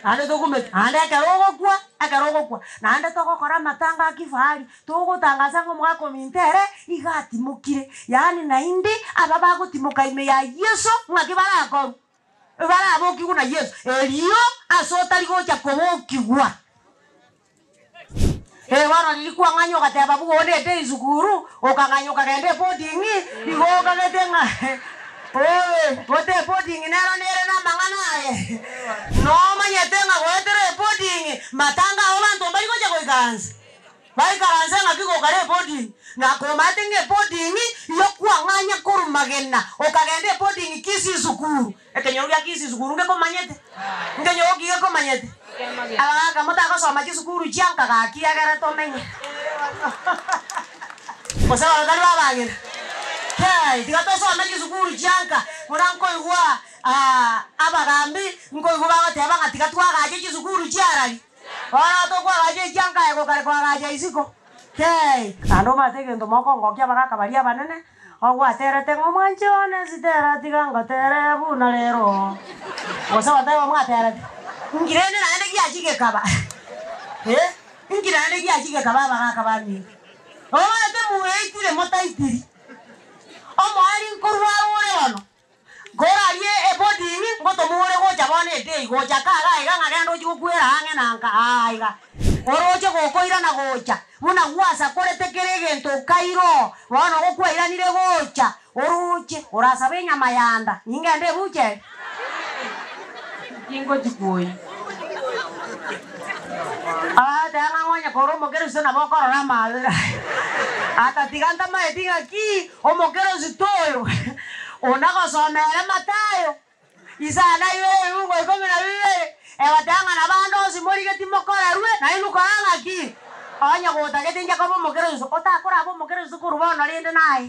Naende tokumeti, naende ekero ogokwa, ekero ogokwa, naende togokora amatanga a kifahari, togotangasa ng'a omogaka ominto ere iga atimokire, yaani naende aba bagotimoka ime ya Yeso ng'aki barakorwe? Barabokigwe na Yeso, erio ase otari gocha kobokigwa. Ee, bono riria kwang'anya ogateba buna onde ete esukuru, okang'anya okagenda eboarding, igo okagete ng'a oe, gote eboarding nero nere namang'ana aye. Nomanyete ng'a goetera eboarding, matanga ao banto mbari gocha goikaransa. Baikaranse ng'aki gokare eboarding, na komaete ng'a eboarding yokwang'anya korwa magena, okagenda eboarding Kisii sukuru. Ekenyoro gia Kisii sukuru ngekomanyete? Nkenyoro ki gekomanyete? Abagaka motagosoma chisukuru chia nka gaki egere tomenye. Gose babe tari babang'ina? Kei, tiga tosome chisukuru chia nka, buna nkoigwa abagambi, nkoigwa bagoteba ng'a tiga twagache chisukuru chiarari. Bono tokoagacha echia nka aye gokare koagacha isiko. Kei! Naende omanyete egento mokongokia abagaka baria abanene, ogwaterete ng'a omwanchi one Sitera tiga ngotere buna rero. Gose goteba mwaterete, Inki rende naende giachia gekaba? Eh, inki naende giachia gekaba abagaka baminto? Omanyete mweitire motaitiri. Omoerio nkorwa ore bono. Nkorarie eboarding, ngotomore gocha bono edei, gocha kaga aiga ng'a genda ochie gokwera ang'e na nka aa aiga. Oroche gokoirana gocha, buna gwasakorete kera egento okaira oo, bono gokwairanire gocha, oroche orasabe enyama ya nda, ningende ebucha ere? Tingochi kwoyia. Agateba ng'a ng'onye kore omokeresito nabo okorora amaabera. Atatiga ntamaeti ng'aki omokeresito oyo onagosoma ere Matayo isano ibere ebiungo ikomi na bibere, egoteba ng'a nabo ande onsi morigeti mokorerwe, nainwe kora ng'aki? Onye gotagete inche koba omokeresito, otakorabe omokeresito korwa bono rende naye.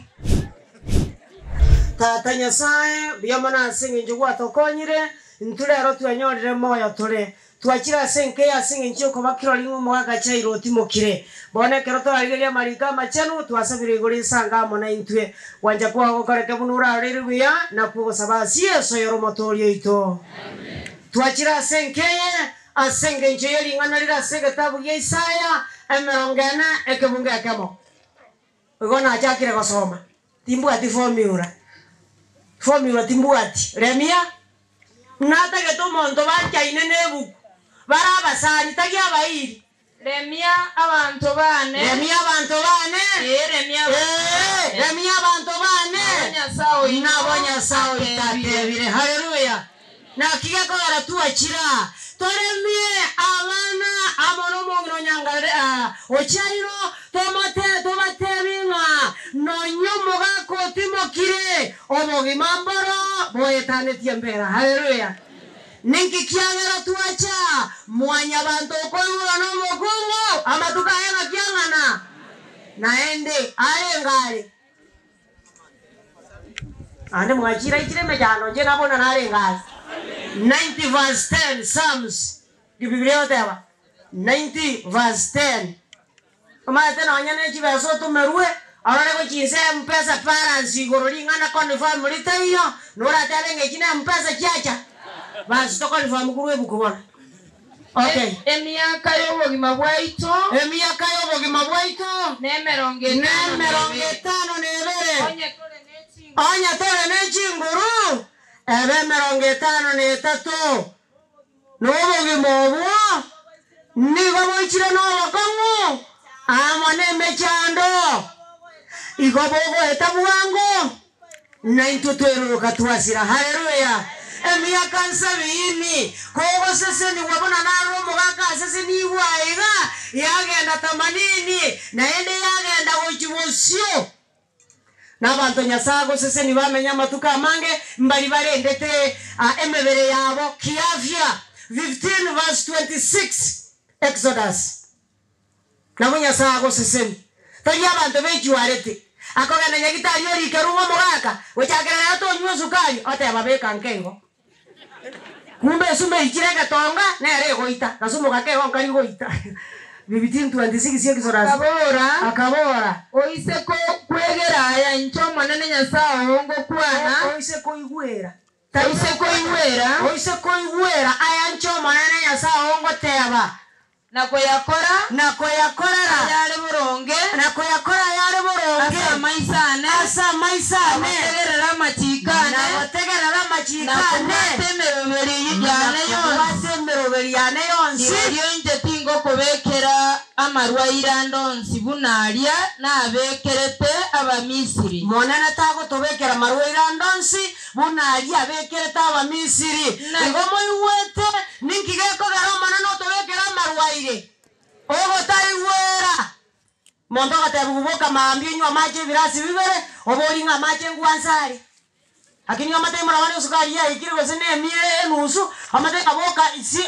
Tata Nyasae, mbuya mono ase engencho gwatokonyire, intwe rero twenyorire moyo tore. Twachire ase enka eye ase engencho y'okoba kirori ng'a omogaka Jairo otimokire. Bono ekero torarigererie amariko amachenu, twasabire igoro esange amo naintwe. Gwancha kwao gokoreke buna oraroreire buya, nakwo ogosaba ase Yeso oyore Omotooria oito. Twachire ase enka eye ase engencho ye ring'ana rire ase egetabu gia Isaya emerongo ene ekebungo ekemo. Igo nachakire gosoma, timbwati formula, formula timbwati, remia, natagete omonto banchaine na ebuku, bare abasani, tari abairi. Remia abanto baane. Remia abanto baane. Ee, remia abanto Ee, baane. remia abanto baane. Nabo Nyasae oino Nabo Nyasae oito atebire. atebire. Haleluya! Naki gekogera twachire aa, toremie abana amo nomong'ina o nyangarere aa ochairo, tomote tobatebi ng'a nonya omogaka otimokire, obogima mboro boetanetie embera. Haleluya! Ninki kiagera twacha aa? Mwanyabanto okoigurwa nomokungu amatuko aye ng'aki ang'ana? Naende arenge are. Naende mwachiraichire emechando inche nabo buna narenge ase. 90 verse 10 Psalms, Bibilia egoteba 90 verse 10 Omanyete nonya ne chibesa otomerwe, orore gochia inse mpesa balance igoro ring'ana confirm ritaiyo, noratebe ng'a echi ne mpesa chiacha, basi to confirm korwa ebuku bono. Okay. Emiaka y'obogima bwaito. Emiaka y'obogima bwaito. Nemerongo etano na Nemerongo ebere. etano na ebere. Onye tore ne chinguru. Onye tore ne chinguru, ebe emerongo etano na etato. Na obogima obwo nigo boichire nobokong'u amo nemechando. Igo bogoeta bwango. Naintwe tweruruka twasira. Haleluya! Emiaka nsabiini, kogosesenigwa buna narora omogaka asesenigwe aiga, yagenda tamanini, naende yagenda gochia bosio. Nabanto Nyasae agoseseni bamenye amatuko amange, mbari barendete emebere yabo kiafya. 15 verse 26, Exodus. Nabo Nyasae agoseseni. Tari abanto bechuarete. Akogenda nyagitari orike rung'o omogaka, gochakera rero tonywa esukari, oteba beka nke igo. Kumbe esumo eichire egetonga, nere egoita, gasumo gake igo nkari goita. 15:26 Exodus. Akabora, Akabora. Oise kwegera aya inche Omonene Nyasae oo ngokwana. Oise koigwera. Oise koigwera. Oise koigwera aya inche Omonene Nyasae oo ngoteba. Na koyakora. Na koyakorera. Ayare boronge. Na koyakora ayare boronge. Ase amaiso aane. Ase amaiso aane. Na gotegerera amachiiko aane. Na gotegerera amachiiko aane. Na kobwata emeroberi yane yonsi. Na kobwata emeroberi yane yonsi. Rirorio inche tingokobekera amarwaire ande onsi buna aria nabekerete Abamisiri. Monene tagotobekera marwaire ande onsi buna aria abekerete Abamisiri. Igo moigwete, ninki gekogera Omonene otobekere amarwaire? Ogotaigwera. Monto ogotebiwa boka mambia onywe amache ebirasi bibere, oborie ng'a amache ngwansa are. Lakini omate imorabare esukari yaikire gose ne emia enusu, omate ng'a boka isi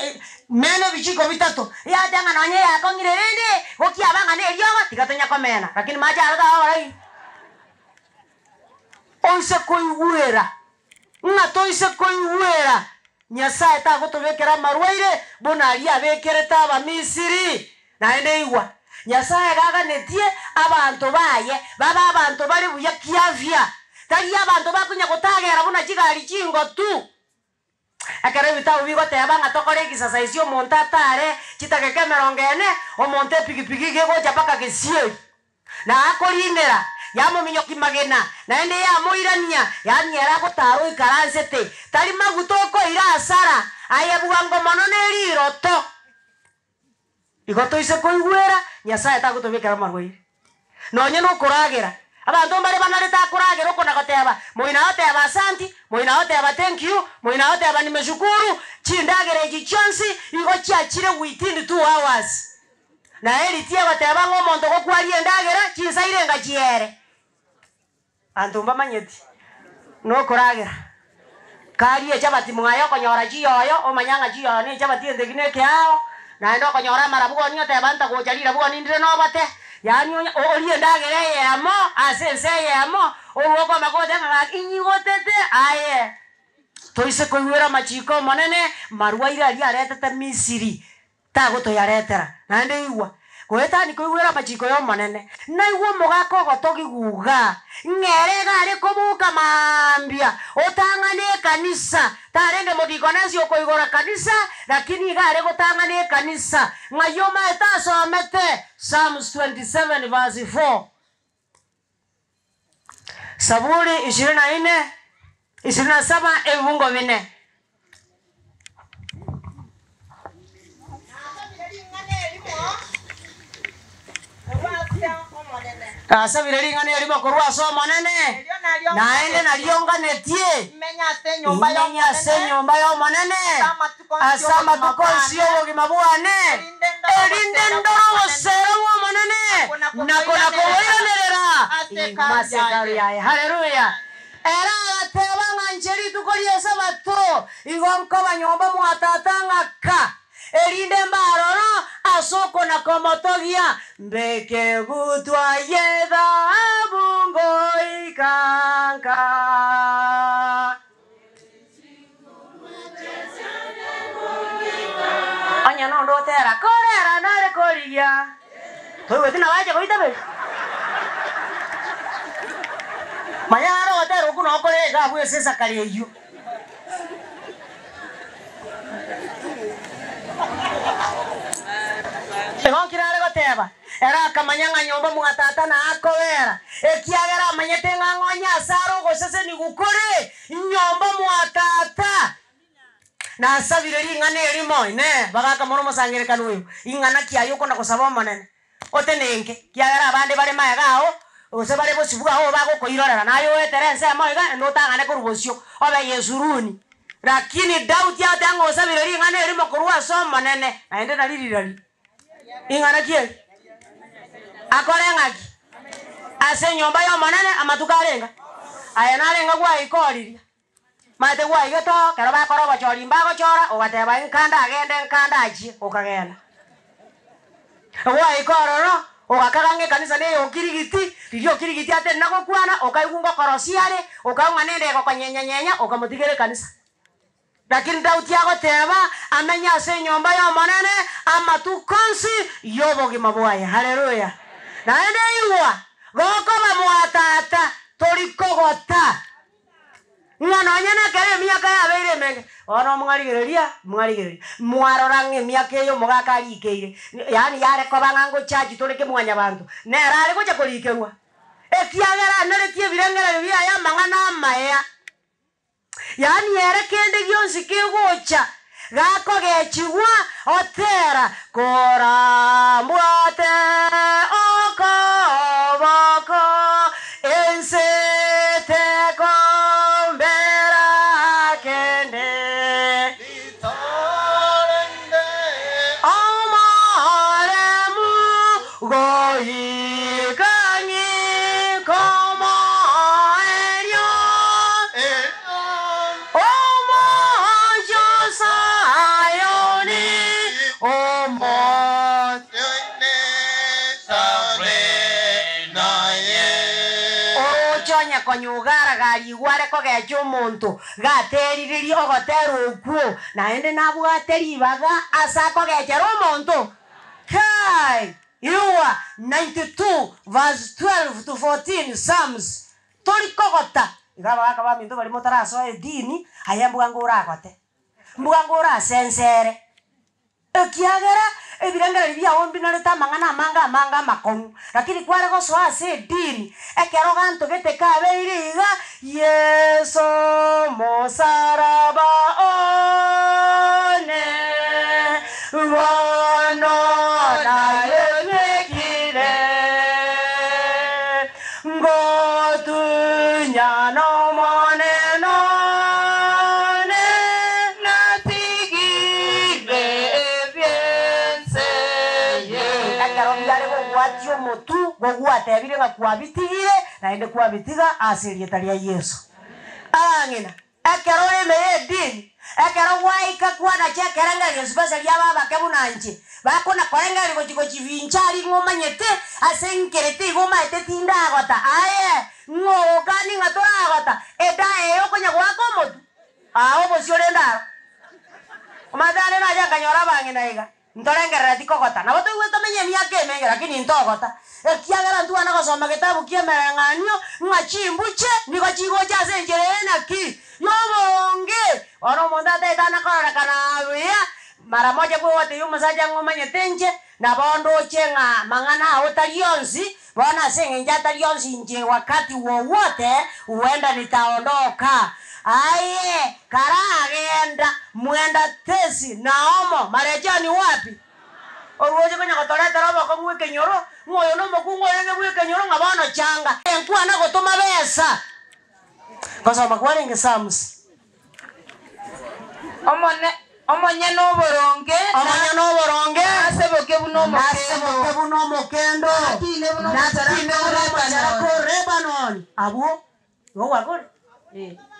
mena ebichiko bitato, yateba ng'a nonye yakong'ire rende, gokiaba ng'a neriogo, tiga tonya komena, lakini mache aro tagokora ki? Oise koigwera, ng'a toise koigwera, Nyasae tagotobekera amarwaire buna aria abekerete Abamisiri. Naende igwa, Nyasae gaganetie abanto baye babe abanto bare buya kiafya, tari abanto bakonya gotagera buna chigari chingotu. Ekero ebitabu bigoteba ng'a tokore egisasaisi omonto atare chidakika emerongo ene, omonto epigipigi iga egocha mpaka gesieri, na akorinera, yamominyokia magena, naende yamoirania, yaani ere agotara oikaransete, tari maguta okoira asara, aye bwango mono neriroto. Igo toise koigwera, Nyasae tagotobekera amarwaire. Nonye nokoragera, abanto mbare banarete akoragera oko na goteba, moino agoteba asanti, moino agoteba thank you, moino agoteba nimeshukuru, chindagera echi chionsi igo chiachire within 2 hours. Naye ritia egoteba ng'a omonto gokwaria endagera, chinsa irenga chiere. Abanto mbamanyeti nokoragera. Karie echabati mwaye okonyora chiyoyo, omanya ng'a chiyoyo ne echabati entegi na ekeao, naende okonyora amarabwoni oteba ntagocha rirabwoni ndire nobote, yaani onye orie endagera eyemo ase ense eyemo, orwe okoma goteba ng'a gaki inyigotete aye. Toise koigwera amachiko Omonene, marwaire aria aretete Misiri, Tagotoyaretera. Naende igwa, goetania koigwera amachiko y'Omonene, naigwe omogaka ogotogigwa iga, ng'a ere iga are koboka mambia, otang'ane ekanisa, tarenge modikonesi okoigora kanisa, lakini iga are gotang'ana ekanisa, ng'ai omaete asomete? Psalms 27 verse 4. Saburi ishirini na ine, 27, ebibungo bine. Nasabire ring'ana erimo korwa ase Omonene. Nasabire ring'ana erimo korwa ase Omonene, Erio nario naende nario nganetie. nganetie, Imenye ase enyomba imenye ase y'Omonene enyomba y'Omonene ase amatuko onsi ase amatuko y'obogima onsi bwane, y'obogima bwane, erinde ndore erinde oboseera ndore bw'Omonene, oboseera bw'Omonene, na na kona-koboiranerera kona-koboiranerera ase ime Hekalu ase Hekalu yaye. yaye. Haleluya! Ere agateba ng'a inche rituko ri'Esabato igo nkoba nyomba mwa Tata ng'aka, erinde mbe aroro ase okona-komotogia, mbeke egutwa y'ethahabu ngoika nka. Onye nonde otera, Korera nare korigia, toigweti nabo ache goitaberia. Manya naro ogotera okwo nokore iga abwo ase esakari eyio. Igo nki nare goteba? Ere akamanya ng'a nyomba mwa tata naakobera, ekiagera amanyete ng'a ng'onye asare ogosesenigwa kore nyomba mwa tata. Nasabire ring'ana erimo, Inee, bagakamora omosangererekano oyo, ing'ana ki aye okona gosaba Omonene? Otenenke, ekiagera abande bare magega ao, gose bare bosio bwao bagokoirorera, naye oetere ensemo iga, naende otang'ane korwa bosio, obe Yesuruni. Lakini Daudi agateba ng'a osabire ring'ana erimo korwa ase Omonene, naende nari rirari. Ing'ana ki eri? Akore ng'aki? Ase enyomba y'Omonene amatuko arenga? Aye narenga gwaikoririe? Maete gwaigete oo, ekero bakora obochori mbagochora, ogateba, Inka ndagende, nka ndachie, okagenda. Gwaika ororo, ogakaga ng'a ekanisa neye okirigiti, riria okirigiti atenena gokwana, okaigwa ngokorosia are, okaigwa ng'a nende egokonyenya-nyenya, okamotigera ekanisa. Lakini Daudi agoteba, amenye ase enyomba y'Omonene amatuko onsi y'obogima bwaye. Haleluya! Naende igwa, gokoba mwa tata, tori kogota. Ng'a nonye nekero emiaka yabeire emenge, bono mwarigereria, mwarigereria, mwarora ng'a emiaka eye omogaka arikeire, yaani yare koba ng'a ngochachi tore kemwanyabanto, nere are gocha korikerwa, ekiagera aneretie ebirengererio biaye amang'ana amaya. Yaani ere kende gionsi kegocha gakogechigwa, otera, Korambwate okoboko, ense tekombera kende. Omoremu goika ng'ike omoerio. Omochie o Sayoni, Oroche onye konya ogaragariigwe are kogecha omonto, gaterirerie ogotera okwo, naende nabwate ribaga ase akogechera omonto. Kai! Igwa, 92 verse 12 to 14 Psalms, Tori kogota. Iga abagaaka baminto baria motarasoa edini, aye mbwango oragote, mbwango orasensere. Ekiagera ebirengererio biao mbinarete amang'ana amange amange amakong'u, lakini kware gosoa ase edini, ekero ganto gete kabeire iga, Yeso omosaraba one, bono nayebekire, Ngotunyana Omonene one, Natigire ebi'ense eye. Ekero biare gogwatia omotu, gogwatebire ng'a kwabitigire, naende kwabitiga ase erieta ria Yeso. Abang'ina, Ekero ore ime y'edini, ekero gwaika kwanacha ekerengererio especially aba abake buna inche, bakona korengereria gochia gochifincha aria ng'a omanyete ase nkerete igo omaete tindagota, aye ng'o ogokania ng'a toragota, edawa eye okonya goaka omotwe, aa obosio rende aro. Omanyete naende nacha nkanyora abang'ina iga. Ntorengerereti kogota. Nabo toigwete tomenye emiaka emenge, lakini ntogota, ekiagera ntwana gosoma getabu ki'emereng'anio, ng'a chimbuche nigo chigocha ase enchera eye naki y'oboronge. Bono omonto ataete ana kororekana buya, mara moja kwegotebia omosacha ng'a omanyete inche, nabo ndoche ng'a mang'ana ao tari onsi, bono ase eng'encho atari onsi inche wakati wowote huenda nitaondoka. Aye karagenda mwenda tesi naomo marejeo ni wapi? Orwoche konya gotoretera obokong'u ekenyoro, ng'a oyo nomokungu orenge bw'ekenyoro ng'a bono changa. Enkwana gotoma besa. Gosoma kwarenge Psalms. Omone, omonyene oboronge, Omonyene oboronge, naseboke buna omokendo. Naseboke buna omokendo. Nakine buna omocharake Nakine buna o omocharake Lebanoni. o Lebanoni. Abwo igo gwakore.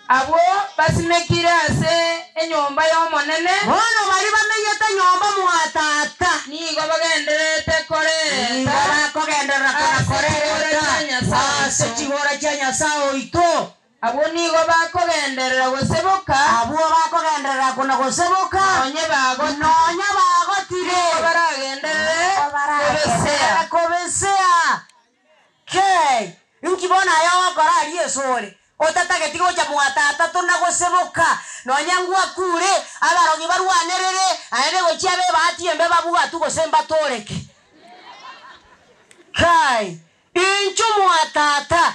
Abwo basimekire ase enyomba y'Omonene. Bono baria bamenyete nyomba mwa Tata. Nigo bagendererete korereta. Nigo bakogenderera kona korereta ase chigora chia Nyasae oito. Abwo nigo bakogenderera goseboka. Abwo bakogenderera kona goseboka. Nonye bagotire. Nonya bagotire. Nigo baragenderere kobesea. Kobesea. Kei! Inki bono aye ogokora aria esore, otatageti gocha mwa tata tona goseboka, nonya ngwakure, abarogi barwanerere, naende gochia abe ebahati embe babwatwe gose mbatoreke? Kai! Inchuo mwa tata,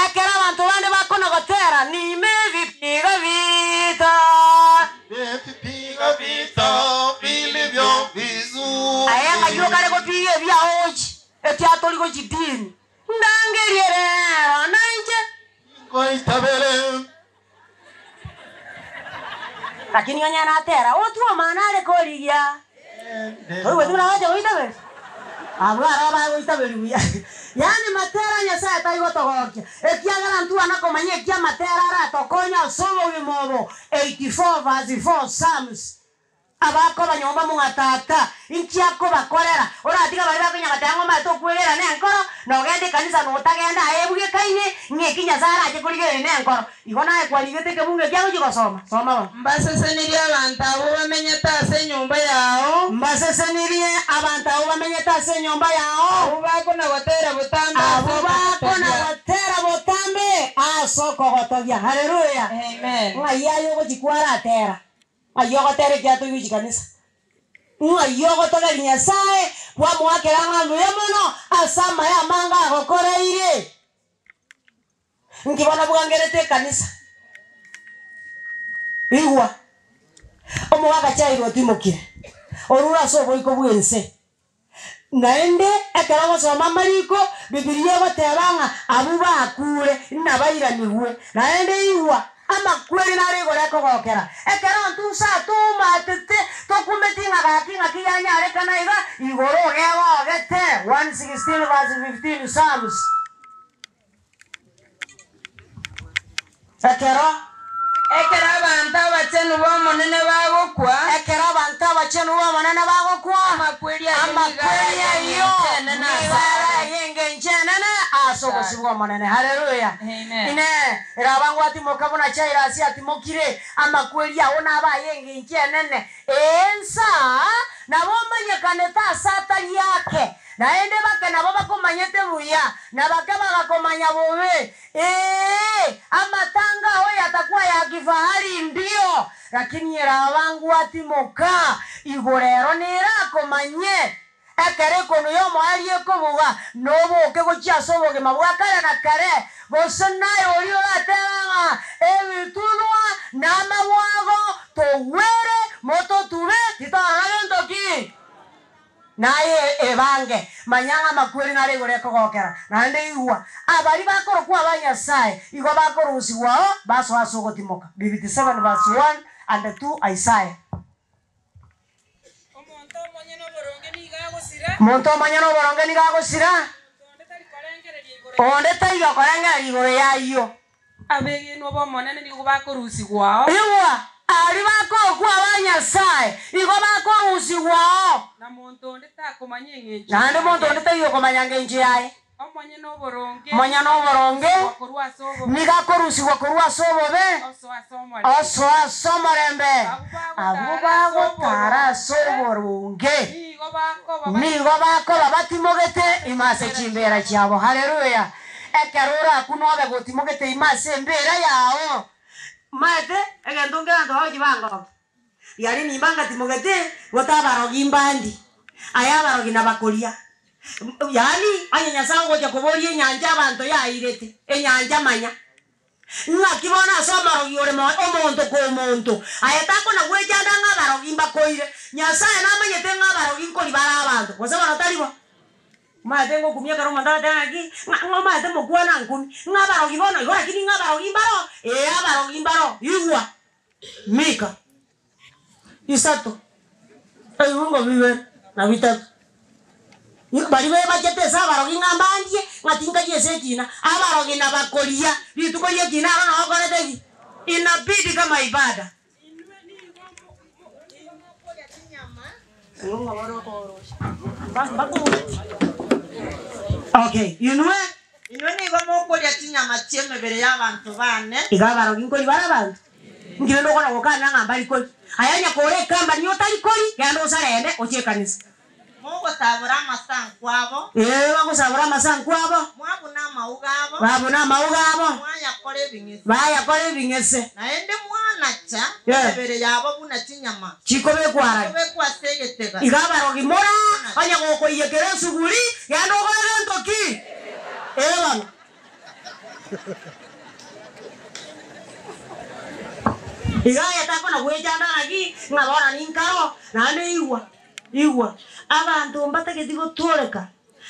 ekero abanto bande bakona gotera, Nimevipiga vita. Nimevipiga vita vilivyo vizuri. Aye ng'ai okare gopiga ebiao gochia? Ekiatori gochia dini. Ndangerie rero nainche. Ngoitabere. Lakini onye natera, otwe omana are korigia. Toigweti buna agocha goitaberia? Abwo aro bagoitaberia buya. Yaani matera a Nyasaye tari gotogokia, ekiagera ntwana komanya eki amatera aratokonye ase obogima obo, 84 verse 4 Psalms. Abakoba nyomba mwa Tata, inki akobakorera? Oratiga baria bakonya goteba ng'a omanyete okwegera nenkoro, na ogende ekanisa na otagenda aye ebwekaine, ng'a eki Nyasae arache korigereria nenkoro. Igo naye kwarigete ekebungo ekia gochia gosoma? Soma bono. Mbasesenirie abanto abwo bamenyete ase enyomba yao. Mbasesenirie abanto abwo bamenyete ase enyomba yao. Abwo bakona-gotera botambe ase Abwo ogotogia. bakona-gotera botambe ase. Ase okogotogia. Haleluya! Amen. Ng'ai aye ogochia kwaratera? Ng'ai ogotera ekiagera toigwe chikanisa? Ng'ai ogotogeria Nyasae kwamoakera ng'a mbuya mono ase amaya amange agokoreire? Nki bono bwangerete ekanisa? Igwa, omogaka Jairo otimokire, orure ase oboiko bw'ense. Naende ekero ogosoma amariko, Bibilia egoteba ng'a abwo bakure nabairanigwe. Naende igwa, amakweri naro igoro ekogokera. Ekero ntusa toumatete, tokumeti ng'a gaki ng'aki yanyarekana iga, igoro egogete. 1:16 verse 15 Psalms. Ekero. Ekero abanto abachenu b'Omonene bagokwa. Ekero abanto abachenu b'Omonene bagokwa. Amakweri ayio nigo Amakweri are ayio ay'engencho enene nigo ase are are. ay'engencho enene ase obosio bw'Omonene. Haleluya! Amen. Inee! Eraba ngwatimoka buna Jairasi atimokire, amakweri ao nabe ay'engencho enene? Ensa nabo omanyekanete ase atari ake, Naende bake nabo bakomanyete buya, na bake bagakomanya bobe. Ee, amatanga ao yatakwa ya kifahari ndio, lakini eraba ngwatimoka igoro ero nerakomanye. Ekero ekonu y'omoerio ekobuga, noboke gochia ase obogima bwa kare na kare, gose naye oria oratebe ng'a ebitunwa na amabwago togwere, mototube, titorora gento ki. Naye ebange, manya ng'a amakweri naro igoro ekogokera, naende igwa, abaria bakorokwa aba Nyasae igo bakorusigwao basoa ase ogotimoka. Bibiti 7 verse 1 and 2 Isaiah. Omonto omonyene oboronge nigo agosira. Omonto omonyene oboronge nigo agosira. Onde tari korengereria igoro yaye. Onde taiyo okorengereria igoro y'ayio. Abegenwa b'Omonene nigo bakorusigwao. Igwa, aria bakorokwa aba Nyasae igo bakorusigwao. Na monto onde takomanya engencho Naende monto yaye. onde taiyo okomanya engencho yaye. Omonyene oboronge Omonyene oboronge nigo akorusigwa korwa ase obobe. nigo akorusigwa korwa ase obobe. Osoa ase omorembe. Osoa ase omorembe. Abwo Abwo bagotara bagotara ase ase oboronge nigo bakoba nigo bakoba batimogete ime ase chimbeera chiabo. Haleluya! Ekero orakune obe gotimogete ime ase embeera yao. Maete egento nkere abanto bagochia bangokia, riaria nimba ngatimogete, gote abarogi mbandi, aye abarogi nabakoria. Yaani onye Nyasae ogocha koboria enyancha abanto yairete, enyancha manya. Ng'aki bono ase omorogi ore moyo, omonto komonto, aye takona gwechanda ng'a abarogi mbakoire. Nyasae namanyete ng'a abarogi nkori bare abanto, gose bono tari bo? Omanyete ngokumia ekero omonto agoteba ng'aki, ng'a ng'a omanyete mokwana nkumi, ng'a abarogi bono igo lakini ng'a abarogi mbaro, ee abarogi mbaro, igwa, Mika, isato, ebibungo bibere na bitato. Baria bebachete ase abarogi ng'a mbandie, ng'a tinkaria ase ekina, abarogi nabakoria rituko ri'ekina aro noo okorete ki? Inabidi kama ibada. Okay, inwe. Inwe nigo mokoria chinyama chi'emebere y'abanto baane. Iga abarogi nkori bare abanto? Inki rende okona gokana ng'a mbari kori? Aye onye kore ekambani otari kori, genda osarende ochie ekanisa. Mogosabora amasanku abo. Ee, bagosabora amasanku abo. Mwabuna amauga abo. Babuna amauga abo. Mwayakora ebing'ese. Bayakora ebing'ese. Naende mwanacha emebere yabo buna chinyama. Chikobekwa arari. Chikobekwa ase egetega. Iga abarogi mora, onye gokoiyekera esuguri, genda okore gento ki? Ee bono. Iga aye takona gwechanda ng'aki, ng'a bono ninkaro, naende igwa. Igwa, abanto mbatageti gotooreka,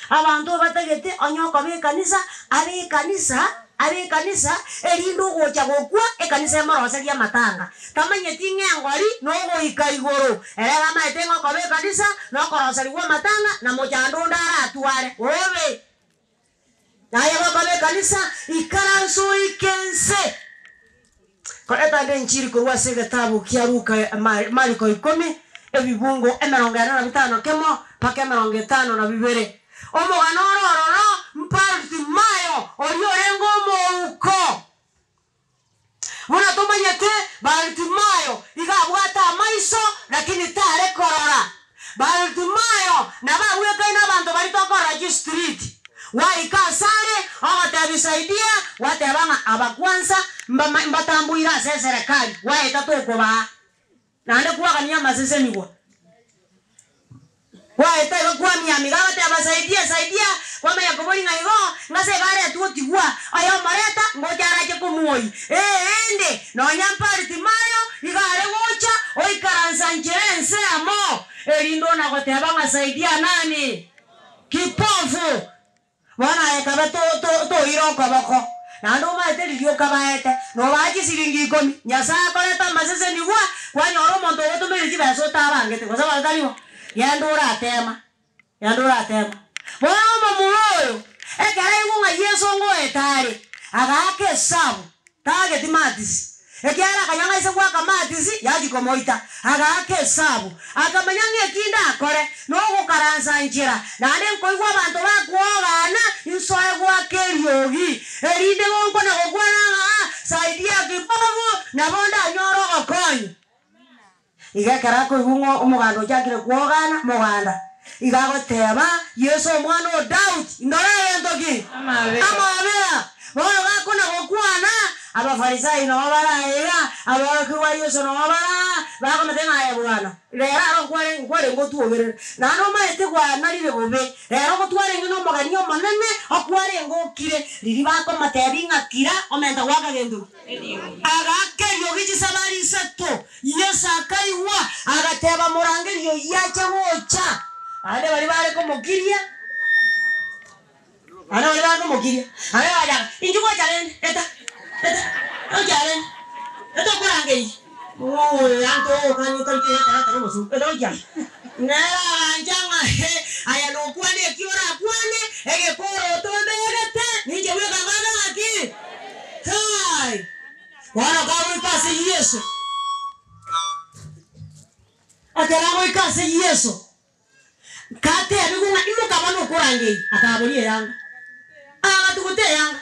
abanto batagete onye okoba ekanisa, abe ekanisa, abe ekanisa, erinde ogocha gokwa, ekanisa emoroserie amatanga. Tamanyeti ng'a engori nogoika igoro, ere iga amaete ng'a okoba ekanisa, nokoroserigwa amatanga, na mochando onde aratware. Obe! Naye gokoba ekanisa, ikaranse oike ense. Koreta ande enchiri korwa ase egetabu kia Luka, Mariko ikomi, ebibungo emerongo ene na bitano kemo mpaka emerongo etano na bibere. Omogano ore ororo Bartimayo, oria orenge omouko. Buna tomanyete, Bartimayo iga abwate amaiso, lakini tare korora. Bartimayo nabo agwekaine abanto baria tokorora chistreet. Gwaika asare, ogotebia. Gwatebi saidia, gwateba ng'a aba kwanza mbama mbatamboire ase eserekari, gwaeta tokobaa. Naende kwagania amasesenigwa. Gwaeta igo kwamiamiga agateba saidia saidia, kwamanya koboria ng'a igo, ng'ase iga aretwe otigwa, oyo omoreta ngocha arache komuoyia. Eende nonya Bartimayo iga are gocha oikaransa nchera ensemo, erinde ona goteba ng'a saidia nani? Kipofu! Bono aye kabe to to toire okoboko, naende omaete riria okabaete, nobaa chisiringi ikomi, Nyasae akorete amasesenigwa, kwanyora omonto ogotomeire chibesa otabangete, gose bono tari bo? Genda oratema, genda oratema. Bono omomura oyo, ekero aigwa ng'a Yeso ngoeta are, agaaka esabu, tageti matisi, Ekiagera akanyora ng'a ise goaka matisi yachia komoita, agaaka esabu, akamanya ng'a eki ndakore nogokaransa nchera, naende nkoigwa abanto bakwogana, insoe goaka eriogi, erinde gonkwana gokwana ng'a, Saidia kipofu, nabo ndanyore ogokonya. Iga ekero akoigwa ng'a omoganda ochakire kwogana, moganda iga agoteba, Yeso omwana o Daudi, indore egento ki? Amabera. Bono gakona gokwana, Abafarisai noo bare aiga, aborokigwa ba Yeso noo bare aa, bakomotebia ng'a aye Bwana, rero aro nkware nkwarenge otwogerere, naende omaete gwanarire bobe, rero gotwarenge nomogeni omonene, okwarenge okire. Riria bakomotebia ng'a kira, omenta goaka gento ki? Agaaka eriogi chisabari isato. Yeso akaigwa, agateba, Morangerie oyio ache gocha. Naende baria bare komokiria, naende baria bare komokiria, naende bagachaka, Inchuo gocha rende, eta, eta, gocha rende, eta okorangeria. Ng'o oyo yanto ogokania otari koyetera ekero omosubati, eta gochia aa. Nere agancha ng'a he, aye nokwane eki orakwane, egekoroto mbegete, ninche bweka ngambe ng'aki? Hai! Bono kagoika ase Yeso, ekero agoika ase Yeso, katebigwe ng'a imoka bono okorangeria, akaboria eyanga, agatuguta eyanga.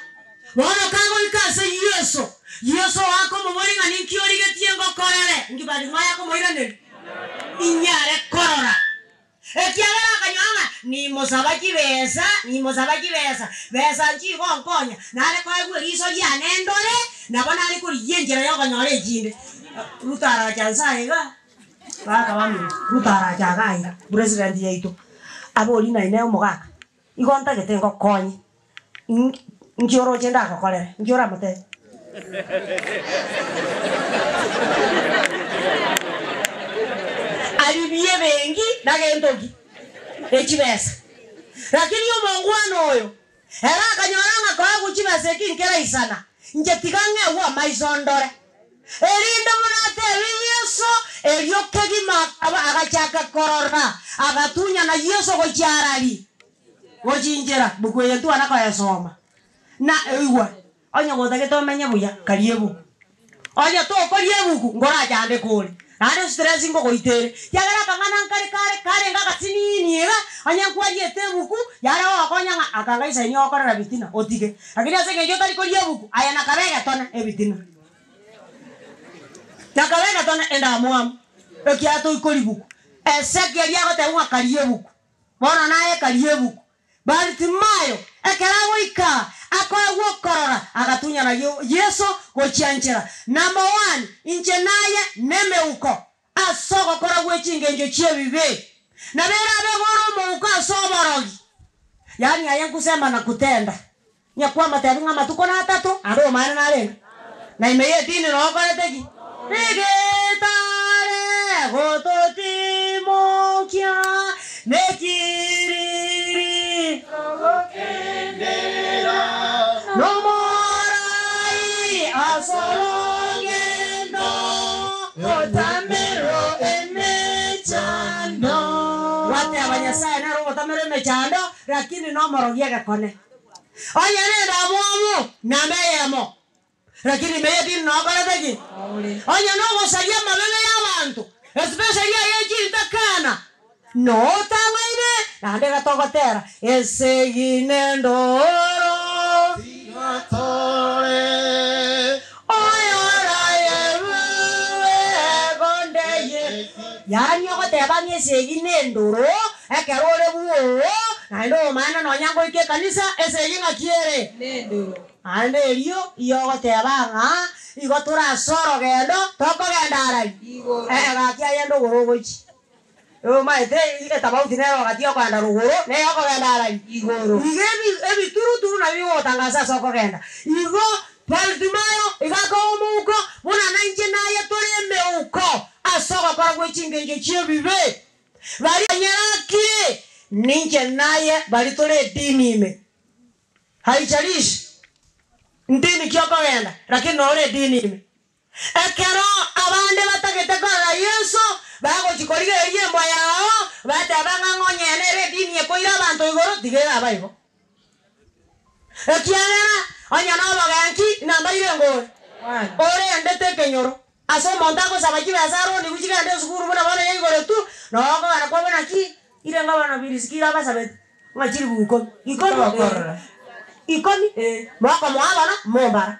Bono kagoika ase Yeso, Yeso akomoboria ng'a ninki origetie ngokorere, inki bari ng'o akomoiraneria? Inyare korora. Ekiagera akanyora ng'a nimosaba chibesa, nimosaba chibesa, besa nchigonkonya, nare koegwa eriso riane ndore, nabo nare korigia enchera y'okonyora echinde. Ruto aracha nse aye igaa, baka bamino, Ruto aracha iga aiga, president yaito, aborie naye omogaka, igo ntagete ngokonye. Inki oroche ndagokorere? Inki oramotebie? Aribie ebenki na gento ki? Ne chibesa. Lakini omongwana oyo ere akanyora ng'a koegwa chibesa eki nkeraisana, inche tiga ng'egwe amaiso ndore. Erinde buna atebie Yeso, erio kegima agachaka korora, agatunyana Yeso gochia arari. Gochinchera buku eye ntwana koyesoma, na oigwe, onye gotagete omenye buya, karia ebuku. Onye tokoria ebuku, nkorachandeke ore, naende estress nkogoita ere. Ekiagera akang'ana nkare kare karenge agasinini iga, onye nkwariete ebuku, yare gogokonya ng'a aka ngaisaini ogokorera bitina, otige. Lakini ase eng'encho otari koria ebuku, aye nakabe egetone ebitina. Nakabe egetone endamwamu, ekiagera toikori buku. Ezekiel agoteba ng'a karia ebuku. Bono naye karia ebuku. Baritimayo, ekero agoika, akoegwa okorora, agatunyana Yeso gochia nchera. Number one, inche naye nemeuko ase ogokora gwe chingencho chi'ebibe. Nabo erabe iga ore omouko ase oborogi. Yaani aye nkusema na kutenda. Onye kwamotebi ng'a amatuko natato, ande omomaene narenge, na ime y'edini noo okorete ki? Rigetare gototimokia nekiriri nomorai as'orogendo gotamerwa emechando. Gwateba Nyasae nere ogotamerwa emechando, lakini nomorogi egekone. Onye nendamwamu, namba eyemo, lakini ime y'edini nokorete ki? Onye nogosaria amabebe y'abanto, especially aye chintakana, notang'aine, naende iga togotera, Esegi nendoro, Oyorayeruegondeye. Yaani ogoteba ng'a esegi nendoro, ekero ore bwoo. Naende oyomaene nonya ngoika ekanisa, esegi ng'aki ere? Naende erio iyogoteba ng'a igo tore ase orogendo tokogenda arari, ee gaki aye ndogoro ogochia. Omaete etabauti nero gati yokogenda rogoro na eyokogenda arari igoro. Igo ebituruturu nabio bigogotangasa ase okogenda. Igo Bartimayo iga akoa omouko, buna nainche naye tore emeuko ase ogokora gwe chingencho chi'ebibe. Baria banyerakire, ninche naye baria tore edini ime. Haijalishi ndini ki okogenda, lakini nore edini ime. Ekero abande batagete korora Yeso, bagochia korigereria embwa yao, bateba ng'a ng'onye nere edini ekoira abanto igoro, tiga eraba igo. Ekiagera onye nobogenki nambaire ngore, orendete ekenyoro, ase omonto agosaba chibesa aronigwe chigende esukuru buna bono yaigoretwe, noo okogenda kwabo naki ire ng'a bono birisiki abasabete ng'a chilifu ikomi, ikomi eh, ikomi eh, mokomoa bono mombara.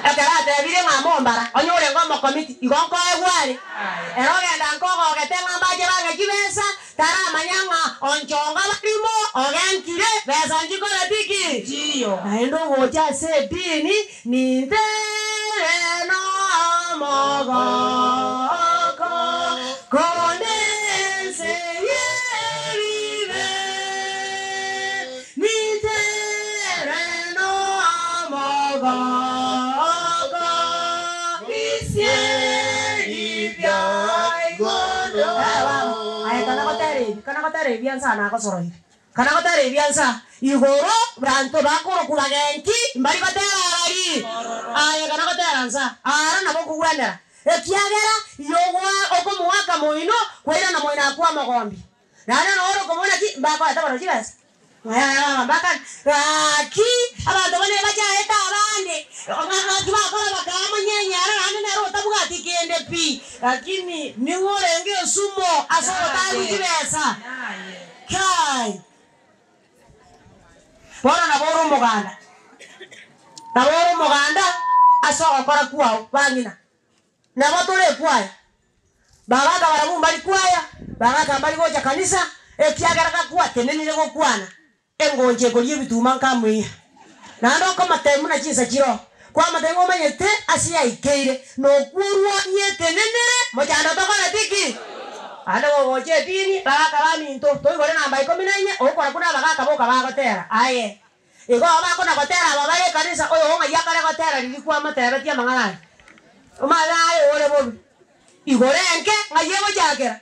Ekero atebire ng'a mombara, onye orenge omokomiti, igo nkoegwa are. Ere ogenda nkogogete ng'a mbache bang'e chibesa, taramanya ng'a onchonga barimo ogenkire, besa nchikoreti ki? Naende ogocha ase edini, nintere nomogoko, konde ense y'ebibe. Nintere nomogoko, bisieri bia igoro. Aye kana gotera ebi, kana gotera ebi ensa nagosoroire, kana gotera ebi ensa igoro, banto bakorokwa bagenki mbari gotera arari. Aye kana gotera nsa aro nabo okogwenera, ekiagera igo okomoaka moino, kwairana moino akwamogombia. Naende noro okomona ki mbakoete barobwo chibesa? Yaya baba mbakane gaki abanto bane bachaete abande ng'aki bakora bakamonyenyera naende nere otabwati kende pi lakini ning'o orenge esumo ase ogotagwa chibesa? Kai! Bono nabo ore omoganda, nabo ore omoganda ase ogokora kwao bang'ina. Nabo tore ekwaya. Bagaka barabwo mbari kwaya, bagaka mbari gocha kanisa, ekiagera gakwatenenire gokwana, engoncha ekoria ebituma nkamoiya. Naende okomatebia buna chinsa chiroo, kwamatebia ng'a omanyete ase yaikeire, na okwo orwanie etenenere, mochando tokoreti ki? Naende gogocha edini, bagaka baminto, toigore namba ikomi na inye, ogokora buna abagaka boka bagotera. Aye. Igo bakona gotera aba bare ekanisa, oyo ng'ai akare gotera riria kwamotebetie amang'ana aya? Omanye aye ore bobe. Igoro enke ng'ai egochakera?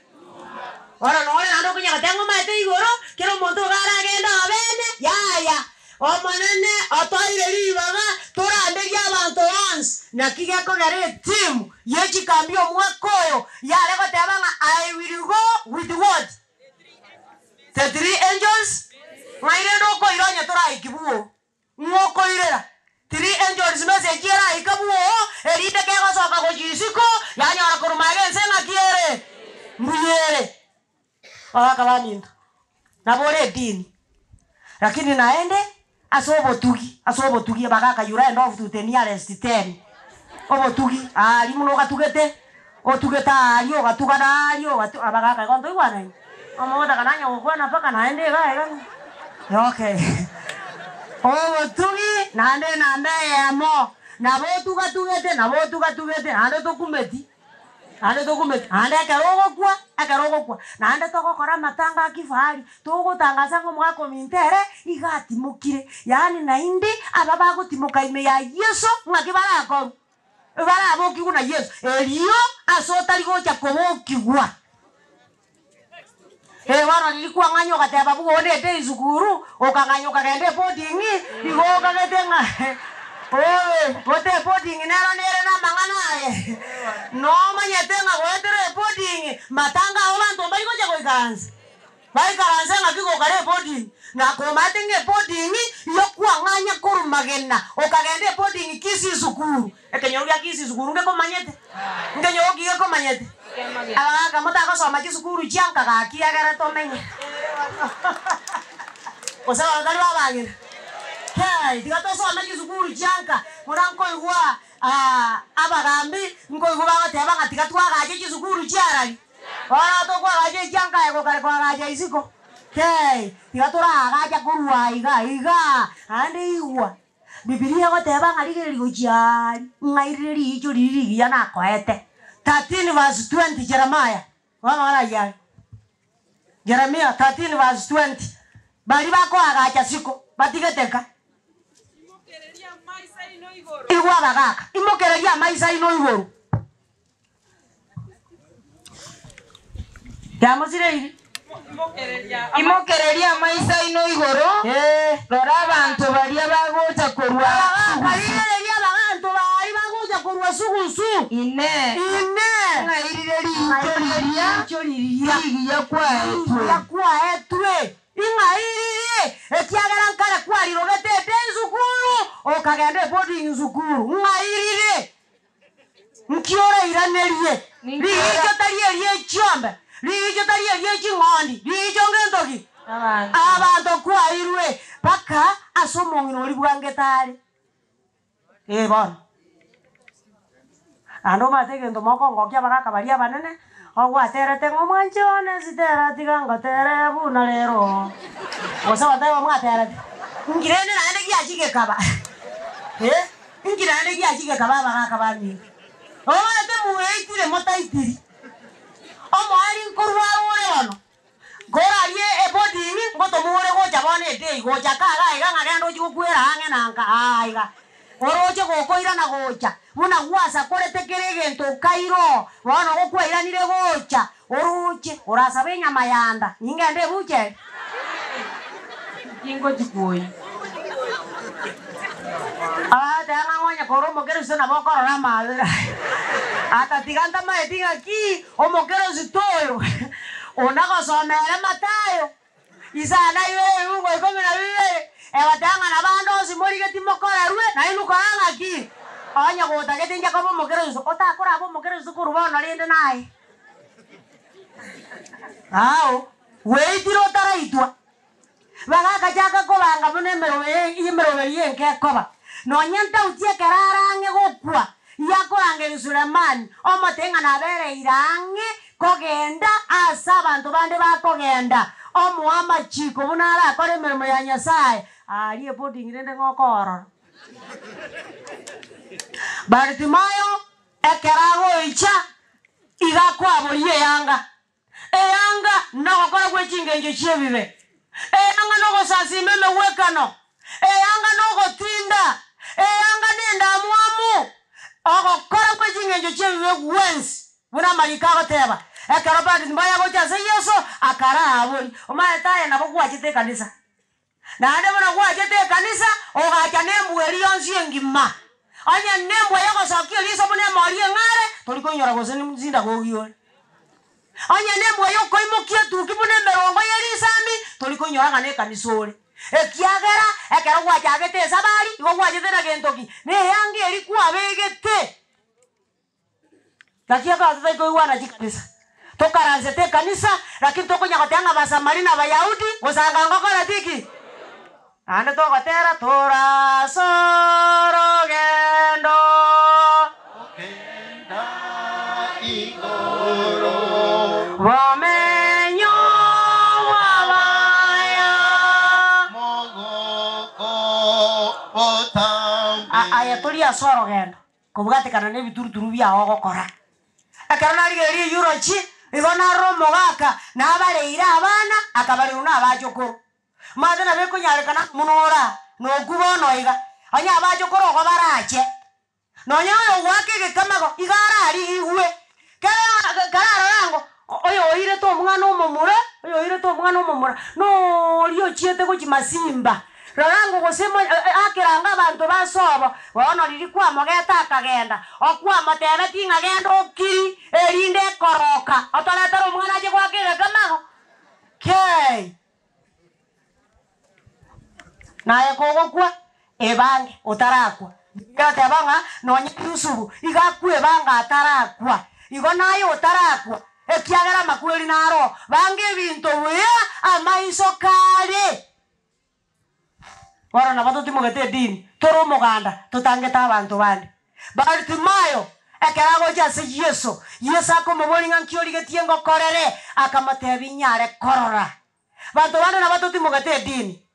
Bono nore naende okonya goteba ng'a omaete igoro, kera omonto iga aragende obene, yaya. Omonene otoire ribaga toranderie abanto bonsi. Naki gekogera etimu ye chikambi omwaka oyo yare goteba ng'a I will go with what? The three angels, ng'ai rende okoira onye toraiki bwoo? Ng'o okoirera? Three angels message eraika bwoo, erinde kegosoka gochia isiko, yanyora korwa magega ense ng'aki ere? Mbuya ere. Abagaka baminto, nabo ore edini, lakini naende ase obotugi, ase obotugi abagaka you round off to the nearest ten, obotugi aria buna ogatugete, otugete aria ogatuga na aria ogatu abagaka igo ntoigwanaini? Omogotaka nanye gokwana mpaka naende iga iga ng'a okay. Obotugi naende enamba eyemo, nabo otugatugete nabo otugatugete naende otokumeti. Naende tokumeti, naende ekero ogokwa, ekero ogokwa, naende togokora amatanga a kifahari, togotangasa ng'a omogaka ominto ere iga atimokire, yaani naende aba bagotimoka ime ya Yeso ng'aki barakorwe? Barabokigwe na Yeso, erio ase otari gocha kobokigwa. Ee, bono riria kwang'anya ogateba buna onde ete esukuru, okang'anya okagenda eboarding, igo okagete ng'a obe gote eboarding nero nere namang'ana aye. Nomanyete ng'a goetera eboarding, matanga ao banto mbari gocha goikaransa. Baikaranse ng'aki gokare eboarding, na komaete ng'a eboarding iyo kwang'anya korwa magena okagenda eboarding Kisii sukuru. Ekenyoro gia Kisii sukuru ngekomanyete? Nkenyoro ki gekomanyete? Abagaka motagosoma chisukuru chia nka gaki egere tomenye. Gose abagaka tari babang'ina? Kai, tiga tosome chisukuru chia nka buna nkoigwa abagambi nkoigwa bagoteba ng'a tiga twagache chisukuru chia arari. Bono tokoagacha echia nka aye gokare koagacha isiko. Kei, tiga toraagacha korwa aiga igaa, naende igwa, Bibilia egoteba ng'a rigereria gochia aaria, ng'airire riicho riria rigiya nakoete. 13 verse 20 Jeremiah, bono amang'ana ayio are. Jeremia 13 verse 20, Baria bakoagacha siko, batigete nka. Igwa abagaaka, imokereria amaiso aino igoro. Yamosireiri. Imokereria amaiso aino igoro, rora abanto baria bagocha korwa Abagaaka, sugusu. rigereria abanto baria bagocha korwa sugusu. Inee! Inee! Ng'airire riicho riria Riicho riria rigiya kwaetwe? rigiya kwaetwe. Ing'airirie, ekiagera nkare kwarirogete ede esukuru, okagenda eboarding sukuru. Ng'airire. Nki orairanerie? Riicho tari erie chiombe, riicho tari erie ching'ondi, riicho ngento ki? Abanto kwairwe mpaka ase omong'ina oria bwangete are. Ee bono. Naende omanyete egento mokongokia abagaka baria abanene, ogwaterete ng'a omwanchi one sitera tiga ngotere buna rero. Gose goteba mwaterete? Nki rende naende giachia gekaba? Eh. Inki naende giachia gekaba abagaaka baminto? Omanyete mweitire motaitiri. Omoerio nkorwara ore bono, nkorarie eboarding ngotomwa ore gocha bono edei gocha kaga aiga ng'a genda ochie gokwera ang'e na nka aa aiga. Oroche gokoirana gocha, buna gwasakorete kera egento okaira oo, bono gokwairanire gocha, oroche orasabe enyama yanda, ningende ebucha ere? Tingochi koyia. Agateba ng'a onye kore omokeresito nabo okorora amaabera. Atatiga ntamaeti ng'aki omokeresito oyo onagosoma ere Mathayo isano ibere ebiungo ikomi na bibere, egoteba ng'a nabo ande onsi morigeti mokorerwe, nainwe kora ng'aki? Onye gotagete inche koba omokeresito, otakorabe omokeresito korwa bono rende naye. Ao, gweitire otaraitwa. Bagachaka kobanga buna emeroberi y'enka ekoba. Nonya ntauti ekero are ang'e gokwa, yakorangeria Sulemani, omote ng'a nabereire ang'e kogenda aase abanto bande bakogenda, omoe amachiko buna arakore emeremo ya Nyasae. Aaria eboarding rende ng'a okoorora. Bartimayo ekero agoicha, iga akwaboria eyanga. Eanga nogokora gwe chingencho chi'ebibe, eanga nogosasiima emegwekano, eanga nogotinda, eanga nendamwamu, ogokora gwe chingencho chi'ebibe gwensi, buna amariko agoteba. Ekero Bartimayo agocha ase Yeso, akaraa abori, Omanyete aye nabo gwachete ekanisa, Naende buna gwachete ekanisa, ogacha nembwa eria yonsi engima. Onye nembwa y'ogosokia eriso buna emori eng'are, tori koinyora gose nesindagogi ore. Onye nembwa y'okoimokia etuki buna emerongo ye risambi, tori koinyora ng'a nekanisa ore. Ekiagera ekero gwachagete esabari, igo gwachete na gento ki? Neyanga eria kwabegete. Naki ekero totari koigwana chikanisa, tokaransete ekanisa, lakini tokonya goteba ng'a Abasamari na Abayahudi gosanga ngokora tiki? Naende togotera torase orogendo. Kogenda igoro. Bomenyo bw'abaya. Mogoko botambe. Aye tori ase orogendo. Kobwatekana nebituruturu biao ogokora. Ekero narigereria eulogy, igo narora omogaka nabareire abana, akabarerwa nabachokoro. Omanyete nabo ekonyarekana buna ora nokwo bono iga, onye abachokoro igo barache, nonya oyo ogoaka egekamago iga ararigigwe, kera kararore ango oyo oirete omwana omomura, oyo oirete omwana omomura, noooria ochiete gochia masimba. Rora ng'o gose akeranga abanto ba sobo, bono riria kwamogete akagenda, okwamotebetie ng'a genda okiri, erinde ekoroka, otoretere omwana ache goaka egekamago? Kei! Naye kogokwa, ebange otarakwa. Bibilia egoteba ng'a nonye Yusufu iga akwebanga atarakwa, igo naye otarakwa, ekiagera amakweri naro, banga ebinto buya amaiso kare. Bono nabo totimogete edini, tore omoganda, totangete abanto bande. Bartimayo, ekero agocha ase Yeso, Yeso akomoboria ng'a nki origetie ngokorere? Akamotebia, Inyare korora. Banto bande nabo totimogete edini.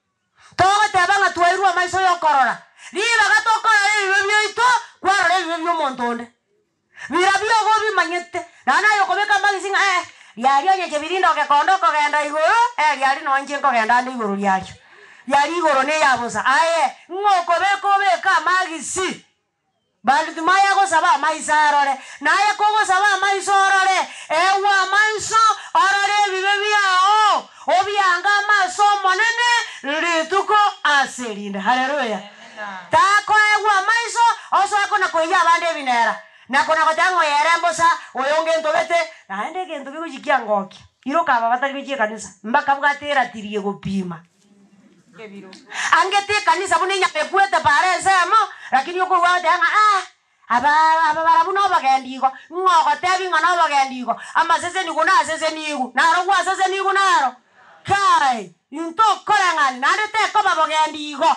Togoteba ng'a twairwe amaiso y'okorora, ribaga tokorora ebibe biaito, kwarora ebibe bi'omonto onde. Birabio igo obimanyete, naende aye okobeka amagisi ng'a eh, riaria onye chebirinde ogekonda okogenda igoro, eh riaria nonye inche nkogenda ande igoro riario. Riaria igoro neya bosa. Aye, ng'a okobeka obeke amagisi. Bartimayo agosaba amaiso arore, na aye kogosaba amaiso orore, egwa amaiso orore ebibe biao, obiange amaso Omonene rituko ase erinde. Haleluya! Takoegwa amaiso, osoe kona koiyia abande ebinera, na kona goteba ng'a oyo ere mbosa, oyo ngentobete, naende egento kegochia kiangokia. Iroka aba batari gochia ekanisa, mbakabwate eratiri egopima. Angete ekanisa buna enyama ekwete paara ensemo, lakini okoigwa agoteba ng'a ah, aba aba barabwo nobogendi igo. Ng'o ogotebi ng'a nobogendi igo? Amasesenigu nasesenigwe, naro gwasesenigwe naro? Kai, intokoreng'ani, naende tekoba bogendi igo.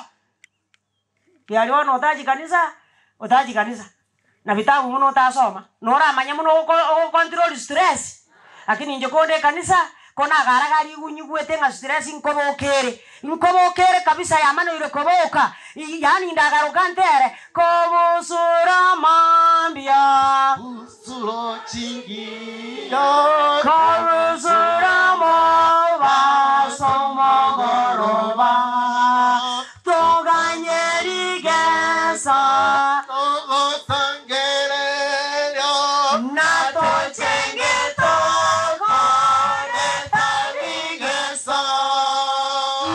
Riaria bono otachi kanisa, otachi kanisa, na vitabu buna otasoma, noramanye buna ogoko ogocontrol stress, lakini inche konde ekanisa, ko nagaraga rigwe nyigwete ng'a stress nkoboka ere, nkoboka ere kabisa yamanoire koboka, yaani ndagaruka ntere, kobusura mambia. Busuro chingiya. Kobusura mobaso mogoroba. Toganye rigesa. Togosangereria. Na tochenge togoreta Rigesa.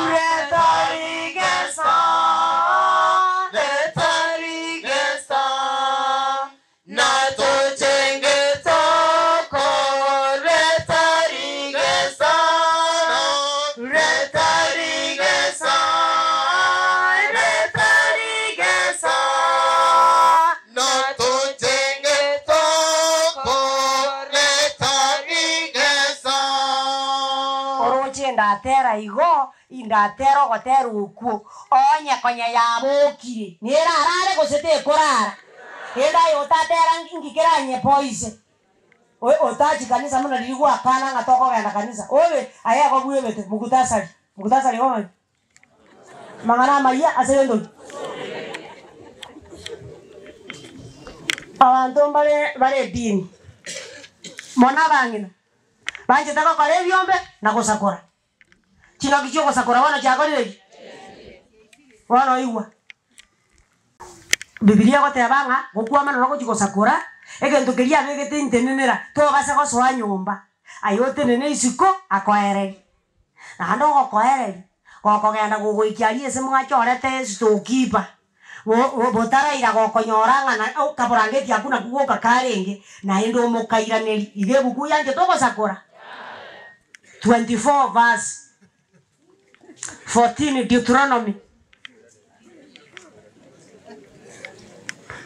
Reta rigesa. Leta rigesa. Na tochenge tokoreta rigesa. Leta rigesa. Leta rigesa. Na tochenge tokoreta rigesa. Oroche ndatera igo, indatera ogotera okwo, onye konya yabokire, nerarare gose tekorara. Ende aye otatera nki keranyepoise. Otachi kanisa buna riria gwakana ng'a tokogenda kanisa, obe aye igo bwebete mugutasari, mugutasari igo ng'aki? Amang'ana amayia ase gento ki? Abanto mbare bare edini, mono abang'ina, banchete gokora ebiombe na gosakora. Chingaki chi'ogosakora bono chiakorire ki? Bono oigwa. Bibilia egoteba ng'a gokwama noro gochia gosakora, egento keria abegete intenenera, tobasa gosoa nyomba, aye otenene isiko akoererie. Naende ogokoereria, gokogenda gogoikia aria ase mwachorete estorekeeper, botaraira gokonyora ng'a na kaborangeti akwo nakwo goka karenge, naende omokairaneria. Iga ebuku yanchete ogosakora. 24 verse 14 Deuteronomy.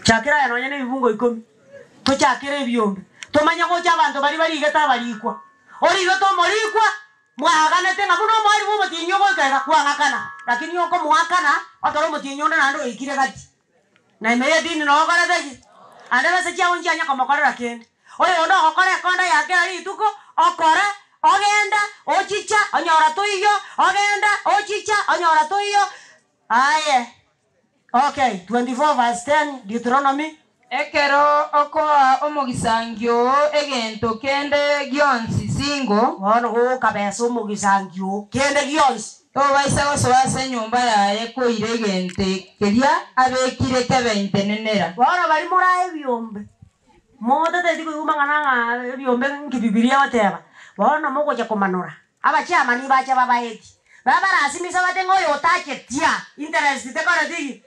Chakera aya nonya na ebibungo ikomi, tochakere ebiombe, tomanye gocha abanto baria barigete abarikwa. Origete omorikwa, mwaganete ng'a buna omoerio bwa omotienyi ogoika iga kwang'akana, lakini okomoakana, ekero omotienyi onde naende oikire gati. Na ime y'edini noo okorete ki? Ande besa chiago nchianya komokorera kende. Oyonde ogokora ekonda ya kera rituko, okora, ogenda, ochicha, onyora toiyo, ogenda, ochicha, onyora toiyo. Aye. Okay, 24 verse 10, Deuteronomy. Ekero okoa omogisangio oo egento kende gionsi singo. Bono gokabesa omogisangio oo kende gionsi. Tobaisa gosoa ase enyomba yaye koira egento keria abekire kebe intenenera. Bono baria morae ebiombe, motateti koigwa mang'ana ng'a ebiombe nki Bibilia egoteba, bono mogocha komanora. Abachiamani bache babaetie, babarasimisa bate ng'a oyo otachetia interest tekoreti ki?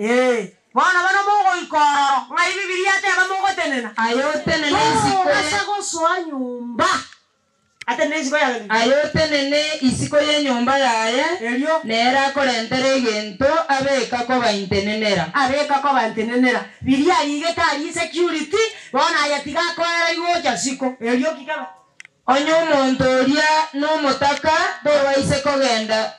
Ee. Bono bono mogoika ororo, ng'ai Bibilia eteba mogotenena? Aye otenene isiko. Tobasa gosoa nyomba. Atenene isiko ya gento ki? Aye otenene isiko y'enyomba yaye, Erio. nere akorentere egento abeka koba intenenera. Abeka koba intenenera. Biria arigete aria security, bono aye tiga akoera igocha siko. Erio ki kebe? Onye omonto oria nomotaka, tobaise kogenda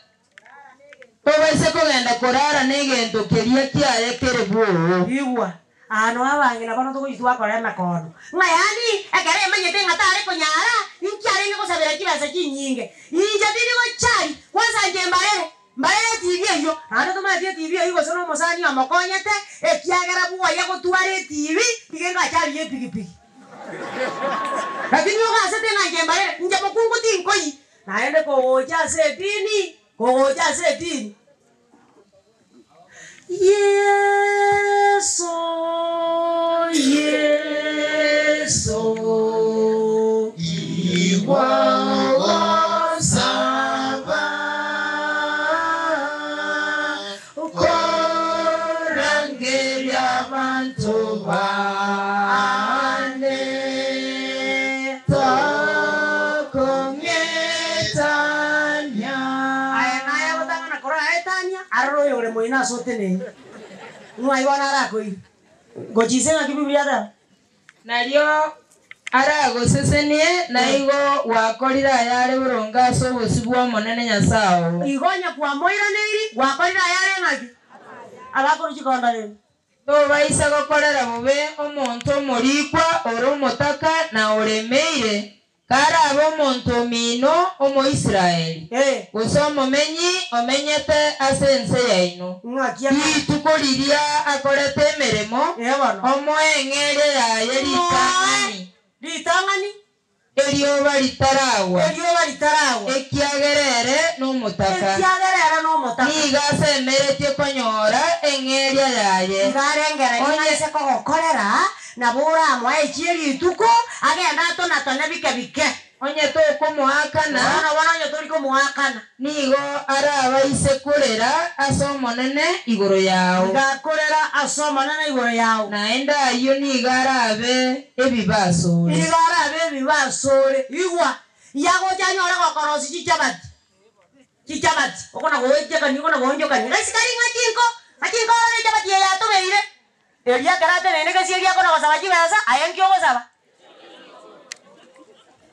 tobaise kogenda korara negento keria kiaye kere bwoo. Igwa. Aa noo abang'ina bono togochia twakora emekono, ng'a yaani ekero emanyete ng'a tare konyara, inki arenge gosabera chibesa chinyinge? Inche tindi gochari, kwanza inche mbarere, mbarere etibi eyio. Naende tomanyeti etibi eyio gose na omosani omokonyete, ekiagera bwoye gotwara etibi, iga engache aria epigipigi. Lakini ogasete ng'a inche mbarere, inche mokungu tinkoyi. Naende kogocha ase edini, kogocha ase edini. Yeso, Yeso. Igwa gosaba, korangeria abanto bane, tokong'etania. Aye naye gotang'ana koraetania, aroro oyore moino ase oteneine. Ng'ai bono arakoire? Gochia inse ng'aki Biblia eteba? Nario aragosesenie, na igo gwakorire ayare boronge ase obosio bw'Omonene Nyasae oo. Igo onye kwamoiraneiri, gwakorire ayare ng'aki? Abakorwa chikonda rende. Tobaisa gokorera bobe omonto omorikwa ore omotaka na oremeire, karabe omonto omino Omoisraeli, gose omomenyi omenyete ase ense yaino. Ng'aki akare. Rituko riria akorete emeremo, Ee bono. omoe eng'eria yaye Moe ritang'ani. ritang'ani. Erioba ritaragwa. Erioba ritaragwa. Ekiagera ere nomotaka. Ekiagera ere nomotaka. Nigo asemeretie konyora eng'eria yaye. Igo arengererie ng'a Onye. ase kogokorera, nabo oramoe echie rituko, agende atonatone bike bike. Onye tokomoakana. Bono bono onye tori komoakana. Nigo arabaise korera ase Omonene igoro yao. Nigo akorera ase Omonene igoro yao. Naende ayio nigo arabe ebibe asore. Nigo arabe ebibe asore. Igwa, yagocha anyore gokorosia chichabati, chichabati, okona-goechekania, okona-goonchokania, gaisikari ng'a chinko, ng'a chinko orore echabati eye yatobeire. Erio ekero ateneine gesieri akona-gosaba chibesa, aye nki ogosaba?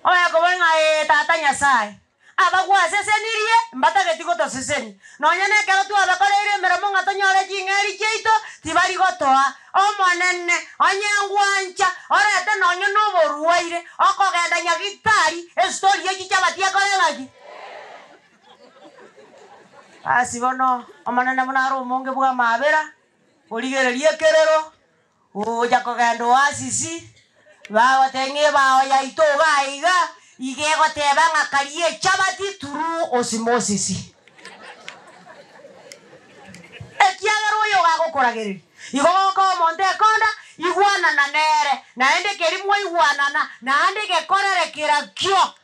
Oye kobori ng'a ee Tata Nyasae, aba gwasesenirie mbatageti gotosesenia. Nonya nekero twabakoreire emeremo ng'a tonyore ching'eri chiaito, tibari gotoa. Omonene, onye ngwancha, orete nonya noborwaire, okogenda nyagitari, estori ye chichabati ekore ng'aki? Ase bono, Omonene buna are omonge bw'amaabera, origererie ekerero, Gocha kogenda oasisi, bagoteba ng'a ebao yaito iga aiga, iga egoteba ng'a karia echabati through osmosis. Ekiagera oyo iga agokoragereria, igo gokoa omonto ekonda, igwanana nere, naende keria mwaigwanana, naende gekorere kerakio.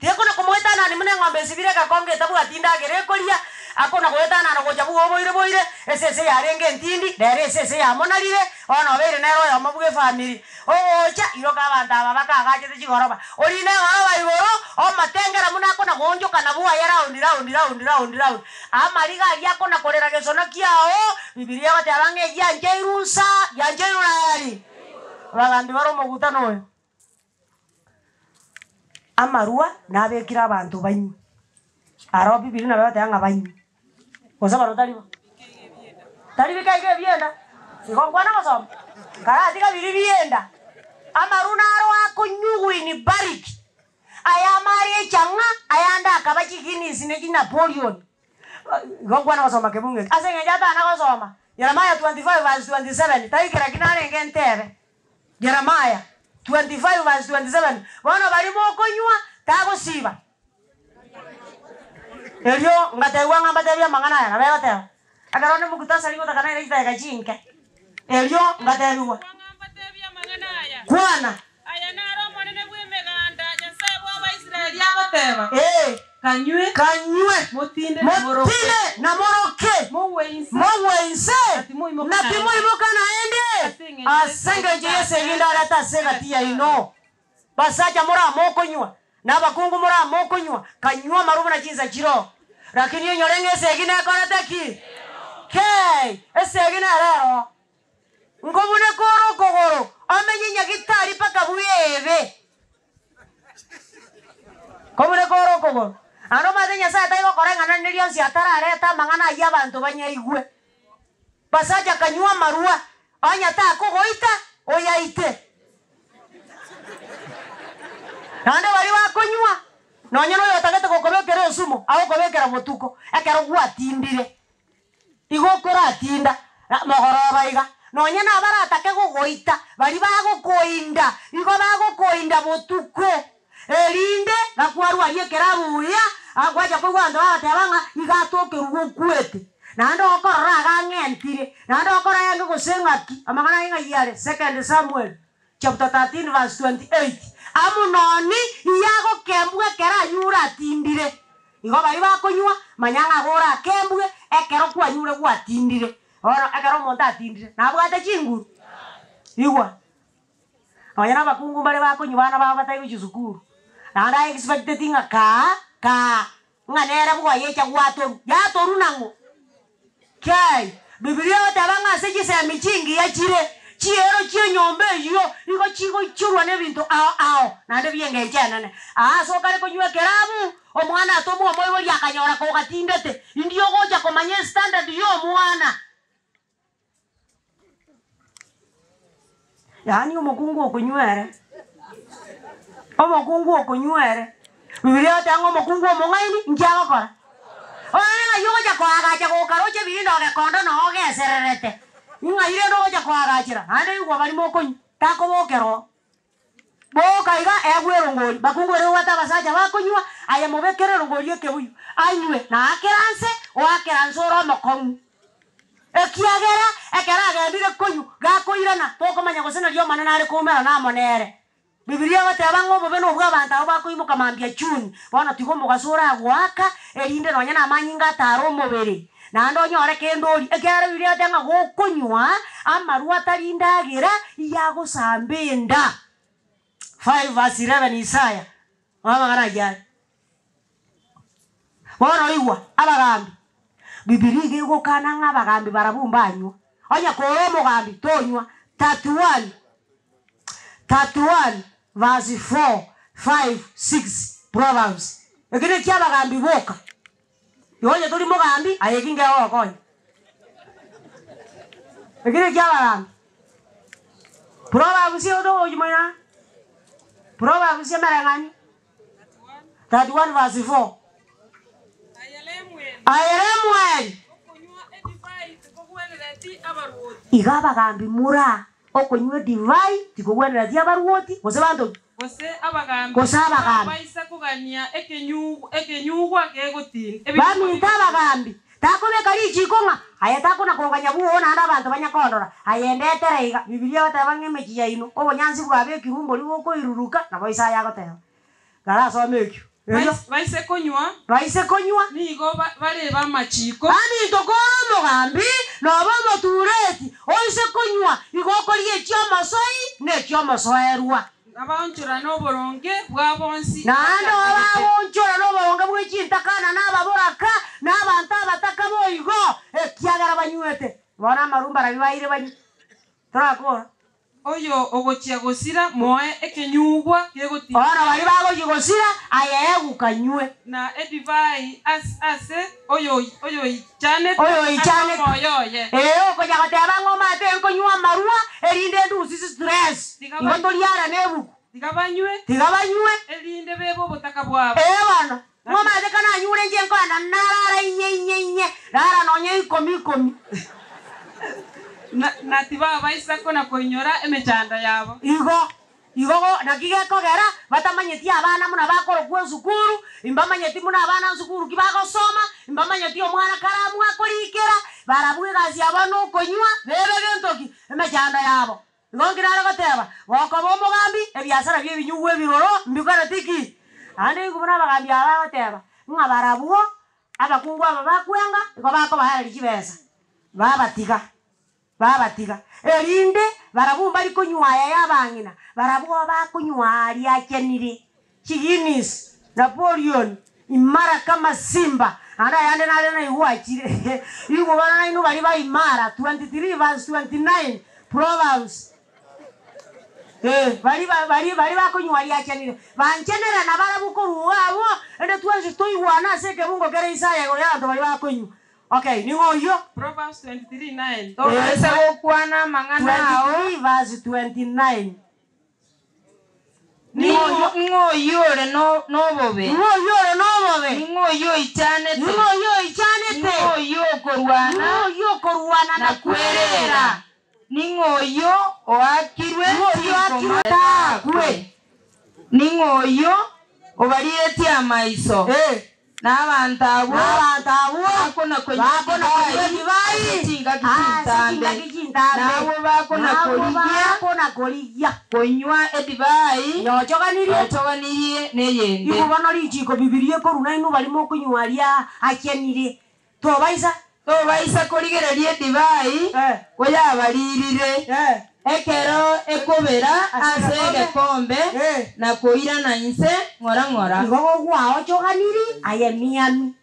Tikona komoetanani buna eng'ombe esibire egakonga etabwati ndagera ekoria, akona goetanana gocha buna oboire boire, esese yarenge entindi, rero esese yamonarire, bono obeire nere oyomo bw'efamiri. Ogocha, iroka abanto aba bakaagachete chigoroba, orine egoroba igoro, omotengera buna akona goonchoka nabwo aye round round round round round. Amariga aria akona korera gesona kiao, Bibilia egoteba ng'a egiancheirwe nsa, giancheirwe nari? Abagambi bare omogutano oyo. Amarua nabekire abanto banywe, aro Bibilia nabo egoteba ng'a banywe, gose bono tari bo? Tari bika iga ebienda, igo nkwana gosoma? Karatiga biria bienda, amarwa naro akonyugwa in bulk, aya amare echang'a, ayande akaba chiguinness ne chinapoleon. Igo nkwana gosoma kebungo eke, ase eng'encho atana gosoma Jeremiah 25 verse 27, taikera ki narenge ntebe. Jeremiah 25 verse 27, Bono baria mokonywa tagosiba. Erio ngatebiwa ng'a mbatebie amang'ana aya, nabo egoteba, ekero onde muktasari ngotaka naire chidakika chinke. Erio ngatebiwa, Kwana. Aya naro Omonene bw'Emeganda, Nyasae bw'Abaisraeli, agoteba, Ee, Kanywe, kanywe, motinde na moroke, motinde na moroke, mogwe inse, mogwe inse, na timoimoka na naende, timoimoka naende, ase engencho ase engencho y'esegi ndarete ase egati yaino. Basacha moramokonywa, na abakungu moramokonywa, kanywe amarwa buna chinsa chiroo. Lakini onyore ng'a esegi nekorete ki? Kei! Esegi nere eroo. Nkobuneka ore okogoro, omenye nyagitari mpaka bwebe. Nkobuneka ore okogoro. Naende omanyete Nyasae tari gokora ing'ana rinde rionsi atarareta amang'ana ayio abanto banyaigwe. Basacha kanywa amarwa, Onye takogoita, oyaite. Naende baria bakonywa, nonya noyotagete gokobekera esumo, agokobekera botuko, ekero gwatindire. Igo okoratinda mogoroba iga, nonya nabaratake gogoita, baria bagokoinda, igo bagokoinda botuko, erinde gakwarwaria ekerabu buya, gwacha koigwa abanto bagoteba ng'a iga atokerwe gokwete, naende okorora iga ang'entire, naende okorora enge gose ng'aki, amang'ana aye ng'ai are, Second Samuel chapter 13 verse 28, Amunoni iyagokembwa ekero anyure atindire. Igo baria bakonywa, manya ng'a gorakembwe ekero kwanyure gwatindire. Bono ekero omonto atindire, nabwate chinguru? Igwa, nonya na abakungu mbare bakonywa bana babo batari gochia sukuru, naende aye expecteti ng'a kaa kaa ng'a nere bwoye echa gwatorwa, yatorwa nang'o? Kei, Bibilia egoteba ng'a ase chisemi chingiya chire, chiero chi'enyomba eyio nigo chigoichorwa nebinto ao ao, naende bi'engencho enene. Aa ase okare konywa ekerabu, omwana atomwa omoibori akanyora kogatindete, indio ogocha komanya estandard y'omwana. Yaani omokungu okonywa ere, omokungu okonywa ere, Bibilia egoteba ng'a omokungu omong'aini inki agokora? Oye ng'ai ogocha koagacha gokaroche ebinto ogekondo noo ogesererete, ing'ai rende ogocha koagachera, naende igwa baria mokonywa, takobokerwa oo. Boka iga egwe erongori, bakungu baria babwate abasacha bakonywa, aye mobekere erongori ekebuyu, anywe, na akera nse, oakera nse ore omokong'u. Ekiagera ekero agendire konywa, gakoirana, tokomanya gose nario Omonene are koumerana amo nere. Bibilia egoteba ng'a obobe nobw'abanto abwo bakoimoka mambia chuni, bono tiga omogaso oragoaka, erinde nonya namanyinga atare omobere, Naende onyore kende orie, ekiagera Bibilia egoteba ng'a gokonywa amarwa atari ndagera iyagosamba enda. 5 verse 11 Isaya, amang'ana ayio are. Bono igwa, abagambi, Bibilia iga egokana ng'a abagambi barabwo mbanywa. Onye kore omogambi, tonywa. 31 31 verse 4, 5, 6 Proverbs. Eki nekiabagambi boka. Igo onye tori mogambi, aye eki nkegogokonya. Eki nekiabagambi. Proverbs otogochimanya, Proverbs emereng'anio 31 verse 4. Aye Lemueli, iga abagambi mura okonywa edivai tikogwenereti abaruoti gose banto ki? Gose abagambi Gose abagambi. tibabaisa kogania ekenyugwa kegotinda. Baminto abagambi, takobeka richiiko ng'a aye takona koganya bwoo naende abanto banyakondora, aye ndetere iga. Bibilia egoteba ng'a emechie yaino, obonyansi bwabekirwe mbori bokoiruruka, nabo Isaya agoteba. Narasome ekio. Erio. Baise konywa. Baise konywa. Nigo barebe amachiiko. Baminto kore omogambi, nobe omotureti, oise konywa, igo okoria echi'omosoi na echi'omosoerwa. Nabaonchorane oboronge bwa bonsi Naende bachakegete. obaonchorane oboronge bwe chintakana na ababoraka, na abanto abataka boigo, ekiagera banywete. Bono amarwa mbarabio baire banywe. Torakora. Oyo ogochia gosira moe ekenyugwa kegotinda. Bono baria bagochia gosira, aye eguka kanywe. Na edivai ase oyoichanete ase omoyo oye. Ee, okonya goteba ng'a omanyete nkonywa amarwa, erinde ndusie stress. Igo toriarane ebuku. Tiga banywe. Tiga banywe. Erinde bebe obotaka bwabo. Ee bono, ng'a omanyete kananyure inche nkoenda narara inye inye inye, rara nonya ikomi ikomi. Na tibabaisa kona-koinyora emechando yabo. Igo, igo naki gekogera batamanyeti abana buna bakorokwa esukuru, imbamanyeti buna abana nsukuru ki bagosoma, imbamanyeti omwana karamu akorikera, barabwo egasi yabo nokonywa, bebe gento ki? Emechando yabo. Igo nki nare goteba? Gokoba omogambi, ebiasara bi'ebinyugwa ebiroro mbikoreti ki? Naende igo buna abagambi aba bagoteba, ng'a barabwo abakungu aba bakwenga igo bakobaereria chibesa, babatiga, babatiga, erinde barabwo mbari konywa aya y'abang'ina, barabwo bakonywa aria achenire, Chiguinness, Napoleon, imara kama simba, naende ayande nare naigwachire, igo bono nainwe baria ba imara, 23 verse 29, Proverbs. Eh, baria ba baria baria bakonywa aria achenire, banchenere nabarabwo korwa iga abwo, ende twensi toigwane ase ekebungo kere Isaya igoro y'abanto baria bakonywa. Okay, ning'o oyio? Proverbs 23:9. Tobaisa gokwana amang'ana ao. 23 verse 29. Ning'o oyio ore nobobe? Ning'o oyio ore nobobe? Ning'o oyio oichanete? Ning'o oyio oichanete? Ning'o oyio okorwana? Ning'o oyio okorwana na kwerera? Ning'o oyio oakirwe Ning'o oyio oakirwe chikoma takwe? Ning'o oyio obariretie amaiso? Na abanto abwo Nabanto abwo bakona-konywa bakona-konywa edivai edivai ase chingaki ase chintambe, chingaki chintambe, nabwo nabwo bakona-korigia bakona-korigia konywa edivai yochoganirie yochoganirie neyende. Igo bono richiko Bibilia ekoruna inwe baria mokonywa aria achenire, tobaisa. Tobaisa korigereria edivai koyabaririre, ekero ekobera ase egekombe na koirana inse ng'ora ng'ora. Igo gogwaochoganiri aye miami.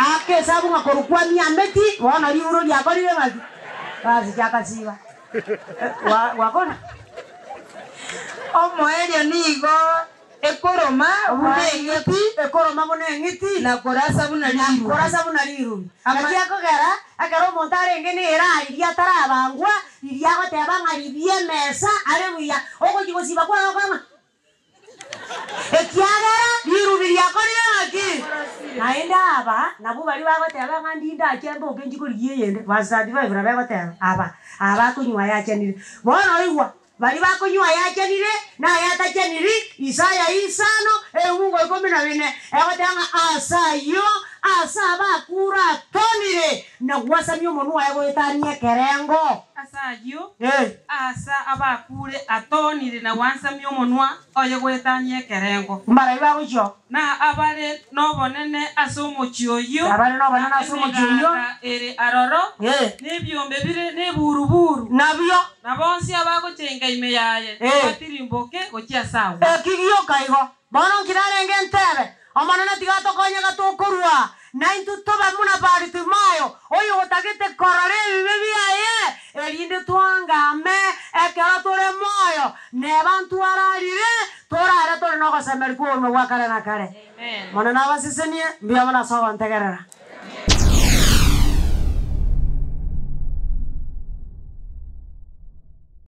Aka esabu ng'a korwa kwa miameti bono riuro riakorire ng'aki? Basi chakasiba. Gwakora? Omoerio nigo ekoroma buna eng'iti. Ekoroma buna eng'iti. Na korasa buna rirubi. Na korasa buna rirubi. Naki ekogera, ekero omonto arenge nere aa riria atarabangwa, riria agoteba ng'a ribia emesa are buya, ogochia gosiba kware gokora ng'a ekiagera rirubi riakorire ng'aki? Naende aba nabwo baria bagoteba ng'a ndinde ache mboke nchie korigia eyende, verse 35 nabo egoteba, aba aba akonywa aya achenire. Bono oigwa, Baria bakonywa ayachenire na ayatacheniri, Isaya isano, ebiungo ikomi na bine, egoteba ng'a aase ayio aase abakure atonire, na gwasamia omonwa oye goetania ekerengo. Ase ayio aase abakure atonire na gwansamia omonwa oye goetania ekerengo. Mbarai bagochia oo? Na abare nobonene ase omochie oyio, Abare nobonene na ase omochie oyio. emeganda ere aroro, na ebiombe bire neburu-buru. Nabio. Na bonsi abagochenga ime yaye batirimboke gochia ase agwo. Eki gioka igo. Bono nki narenge ntebe, Omonene tiga atokonye gatokorua, naintwe tobe buna Baritimayo, oyotagete korora ebibe biaye, erinde twangame ekero tore moyo, neba ntwararire, torare tore nogosemeria kw'obogima bwa kare na kare. Omonene abasesenie, mbuya mono ase ogontegerera.